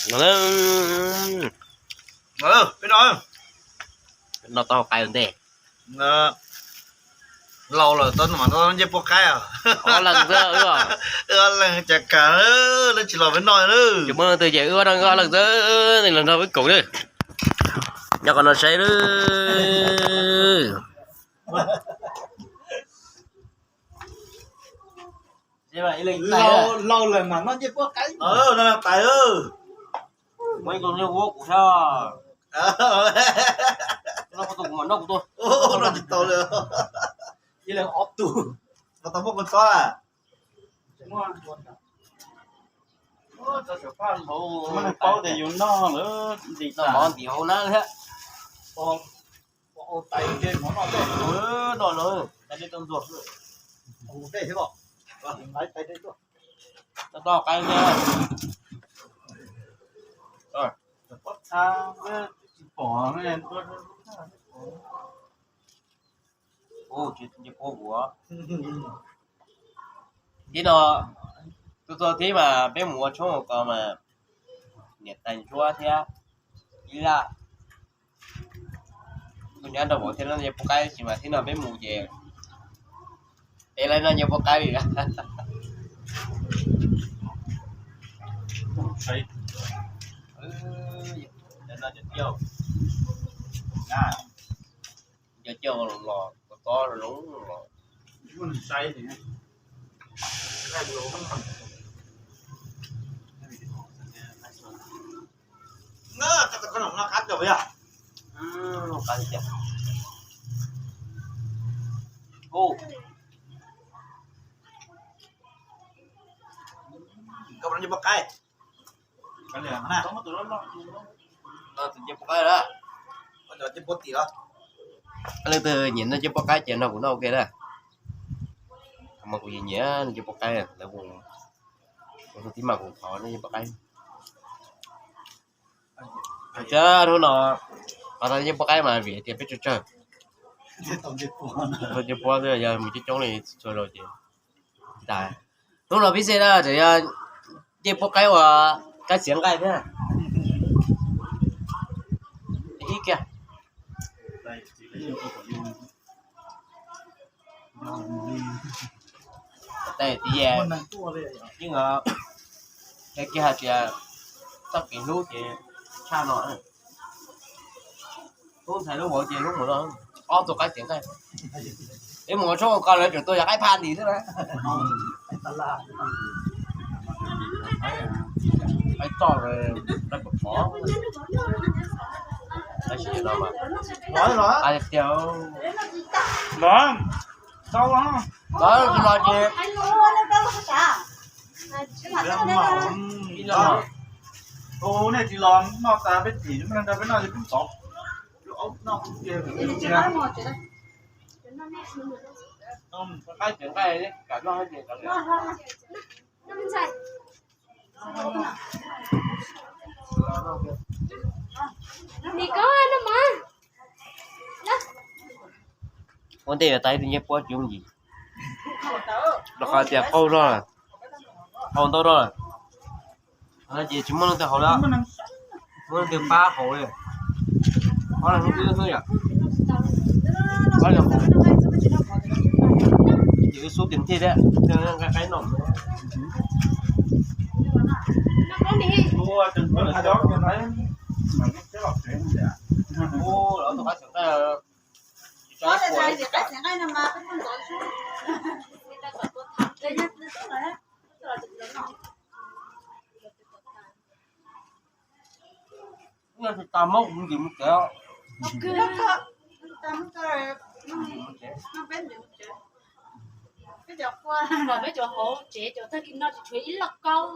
No, peb no, no tau qais ntej. Laus lawm tau noj ncej puab qaib. Ob leeg xwb, leeg cas kam, leej tsis los peb noj. Ces muaj leej twg ces wb ob leeg, wb ob leeg xwb, los nrog wb koom na. Nyob qhov no saib na. Laus lawm mas noj ncej puab qaib. Noj tais. Muaj ib tug niag ua kuv sab. Noj kuv tus, kuv mam noj kuv tus. Noj tsis tau li. Ib leeg ob tug. Noj tau muab kuv txob. Muaj neeg paub tias yus noj lawm ntim, noj mov ntim hauv na thiab. Noj no, tais dej tau ntxuag. Tau qaib thiab. Ua, tsis nce puab kuv. Thib no, tus txog thib mas peb mus ua tshoob ua kos mas niam tais ntsuab thiab ib laj. Kuv nyob nrog vauv thiab noj ncej puab qaib tsis mas thib no peb mus ces peb laib noj ncej puab qaib li. Cov cauj los, cov tob zoo los. Koj ncej puab qaib. Ncej puab qaib lawm. Leej twg nyiam noj ncej puab qaib ces nrog kuv noj ua ke na. Mas kuv nyiam noj ncej puab qaib, lawv kuv, kuv tus tij mas kuv thov noj ncej puab qaib. Thiab hnub no qhov tau ncej puab qaib mas vim tias peb tsawg tsawg, ncej puab xwb, yog mus coob coob li txhua zaus ces tas. Hnub no pib xej na, tseem yog ncej puab qaib uas qaib txiav nqaij thiab. Ib kiag. Tais tias yeej, kiag hais tias txoj kev hlub ces tshaj no. Hlub ntxhais hlub vauv ces hlub mus no. Ob tug qaib txiav nqaij. Peb mus ua tshoob ua kos lawv tseem tuaj yog qaib phaj ntim xwb na. Qaib txoj, qaib pom pom. Tab sis no mas, qaib tiag. Los, los ces, nej tsis los noj tas peb tim, peb noj, peb noj, peb tov. Qaib txiav nqaij, kam noj. Ua ntej yuav tau ib tug ncej puab tsis yooj yim, rau qhov tias qaug zog, qaug ntau zog lawm. Ces tsis muaj leej twg haus li, muaj leej twg pab haus li. Ob leeg hlub xwb yom. Ces wb xub tias thiaj thiab, nqaij qaib no. Tsis tas mob kuv ntim mus tsev. Peb cov hauv tsev cov tag kis no tsis tshuav ib loj kaub.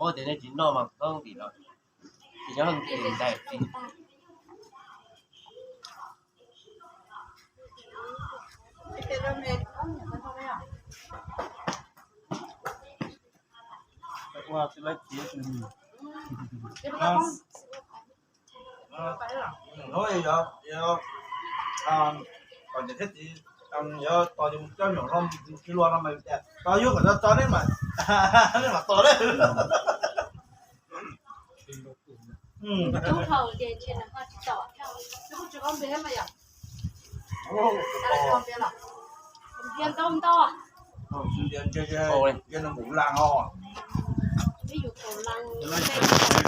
Ua tias nej tsis noj mas koj ntim los tsis nyob ntim ntais tsis. Kom niam thiab txiv yuav tos yus coj nyuam hlo tsis luag no mas tias tos yus kom tso tso nej mam, nej mam tos na. Coob dhau ces ntshe nws ho tsis tau thiab. Nws kuj tsis qau npias thiab mas yom. Npias ntau ntau. Peb yus kaum leej.